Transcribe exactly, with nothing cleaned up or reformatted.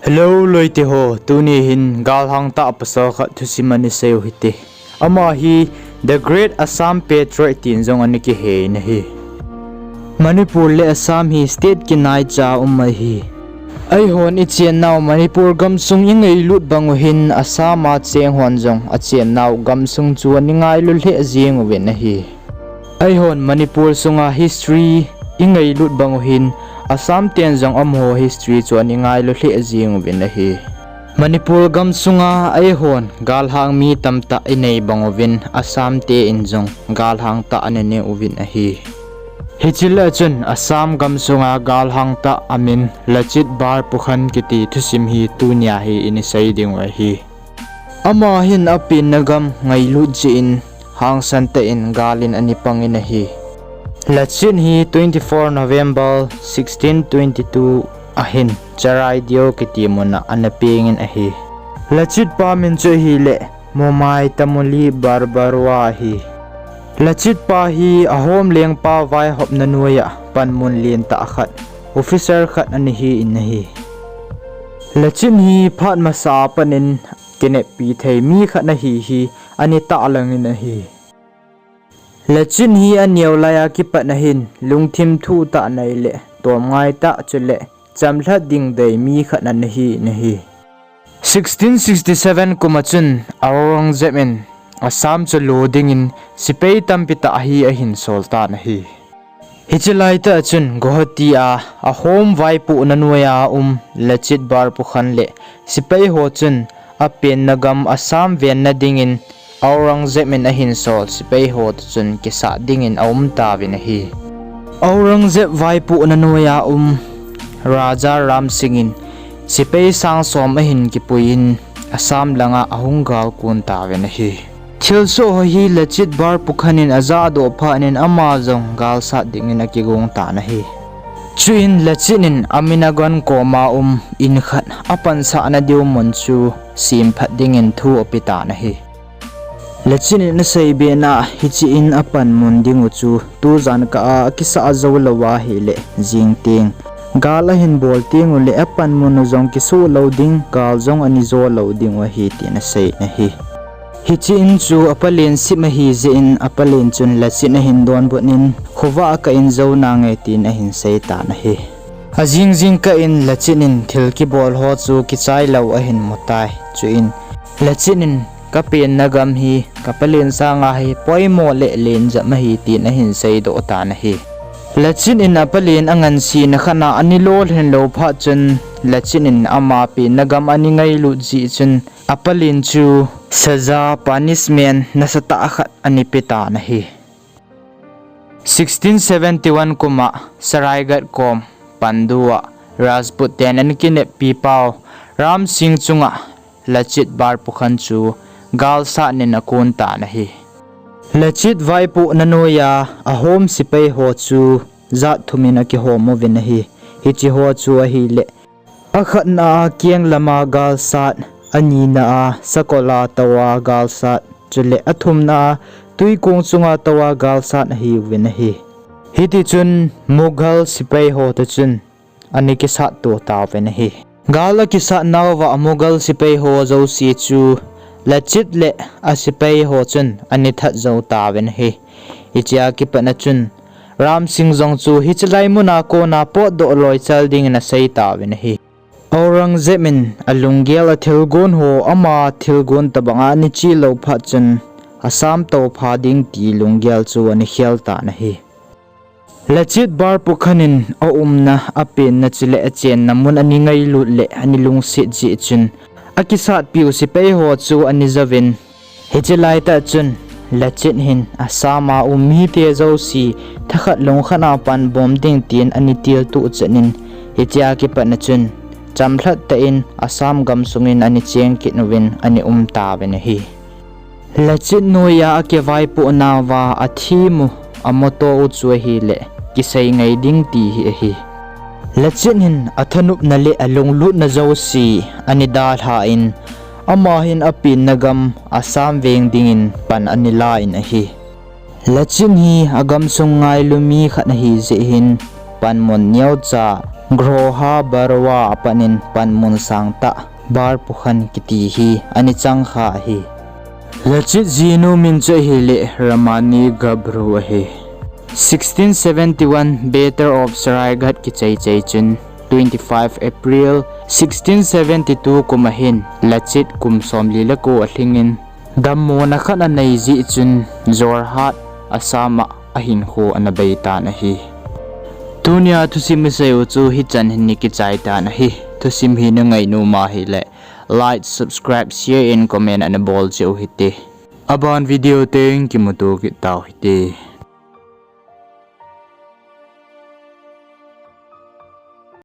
Hello loite ho, tuni hin galhang tah pasal khat thusim ana seiu hite. Ama hi The Great Assam Patriot tin jong ana kihei in ahi. Manipur le Assam hi state kinaicha um ahi. Eihon ichennau Manipur gamsung ingailut bang u hin Assam a cheng hon jong achennau gamsung chu ana ngailu lheh jeng uvin ahi. Eihon Manipur sunga history ingailut bang u hin Assam ten jong amaho history chu ana ngailu lheh jeng uvin ahi. Manipur gamsunga eihon galhang mi tamtah inei bang uvin Assam te in jong galhang tah ana nei uvin ahi. Hiche lah a chun Assam gamsunga galhang tah amin Lachit Borphukan kiti thusim hi tunia hi ina sei dingu ahi. Ama hin apenna gam ngailut jeh in hangsan tah in gal in ana pangin ahi. Lachit hi twenty-four November sixteen twenty-two ahin Charaideo kiti muna ana pengin ahi. Lachit pa min chu ahileh Momai Tamuli Barbarua ahi. Lachit pa hi ahom lengpa vaihopna noiya panmun lentah khat, officer khat ana hi in ahi. Lachit hi phat masa a pat in kineppi thei mi khat ahi hi ana tahlang in ahi. Lachit hi aneo laiya kipat ahin lungthim thuh tah nei le tomngai tah chule chamlhat ding dei mi khat ana hi in ahi. Sixteen sixty-seven kum a chun Aurangzeb in Assam chu lo dingin sepai tampi tah hi ahin sol tan ahi. Hiche laitah a chun Guwahati a ahom vaipohna noiya um Lachit Borphukan le sepai ho chun apenna gam Assam venna dingin Aurangzeb in ahin sol sepai ho toh chun kisat dingin aum tauvin ahi. Aurangzeb vaipohna noiya um Raja Ram Singh in sepai sang som ahin kipuiyin Assam langa ahung gal kon tauvin ahi. Thilsoh ho hi Lachit Borphukan in ajahdoh phat in ama jong gal sat dingin akigong tan ahi. Chuin Lachit in Aminagan koma um in khat apansahna diu mun chu semphat dingin thu ape tan ahi. Lachit in aseibena hiche in apanmun dingu chu tujan kah a akisah jou lou ahileh jing teng gal ahin bol tenguleh apanmun u jong kisoh lou ding, gal jong ana jo lou dingu ahi tin asei in ahi. Hiche in chu apalen sip ahi jeh in apalen chun Lachit ahin donbut in khovah kah in jou nange tin ahin sei tan ahi. Ajing jingkah in Lachit in thil kibol ho chu kichai lou ahin mutai. Chuin Lachit in kapenna gam hi kapalen sanga hi poimo le lenjam ahi tin ahin seidoh tan ahi. Lachit in apalen angansena khat a ana lolhin lou phat chun Lachit in ama penna gam ana ngailut jeh chun apalen chu saza, punishment nasatah khat ana pe tan ahi. Sixteen seventy-one kum a Saraighat kom Pandu a Rajput ten ana kineppi pau Ram Singh chunga Lachit Borphukan chu gal sat in akon tan ahi. Lachit vaipohna noiya ahom sepai ho chu jat thum in akihom uvin ahi. Hiche ho chu ahileh akhatna a keng lama gal sat, anina a sakol a tou a gal sat, chule athumna a twikong chunga tou a gal sat ahiuvin ahi. Hitichun Mughal sepai ho toh chun ana kisatto tauvin ahi. Gal akisat nauva Mughal sepai ho jouse chu Lachit le asepai ho chun ana that jou tauvin ahi. Hichea kipatna chun Ram Singh jong chu hiche lai muna kona potdoh loichal dingin asei tauvin ahi. Aurangzeb in alunggel athilgon ho ama thilgon tobanga ana che lou phat chun Assam toupha ding ti lunggel chu ana khel tan ahi. Lachit Borphukan in aumna, apenna chule achenna mun ana ngailut le ana lungset jeh chun akisatpiu sepai ho chu ana jouvin, hiche laitah chun Lachit hin Assam a um mite jouse thakhat lungkhat a panbom ding tin ana tiltuh chet in, hichea kipatna chun chamlhat tah in Assam gamsung in ana cheng kit uvin ana um tauvin ahi. Lachit noiya akivaipoh nauva athem u, amoto u chu ahileh kisei ngai ding ti hi ahi. Lachit hin athanopna le alunglutna jouse ana dalhan, ama hin apenna gam Assam veng dingin pan ana lan ahi. Lachit hi agamsung ngailu mi khat ahi jeh hin panmun neocha Groha Barwa apanin panmun sangtah Bar Pukhan kiti hi ana chang kha ahi. Lachit jinu min chu ahile Ramani Gabru ahi. Sixteen seventy-one Battle of Saraighat kichai chai chun twenty-five April sixteen seventy-two kum ahin Lachit kum somli le ko alhingin, dammona khat anei jeh chun Jorhat, Assam a ahinkho ana bei tan ahi. Tunia thusim isei u chu hichan hin ana kichai tan ahi. Thusim hi na ngainom ahile like, subscribe, share and comment ana bol cheh u hite. Aban video teng kimuto kit tau hite.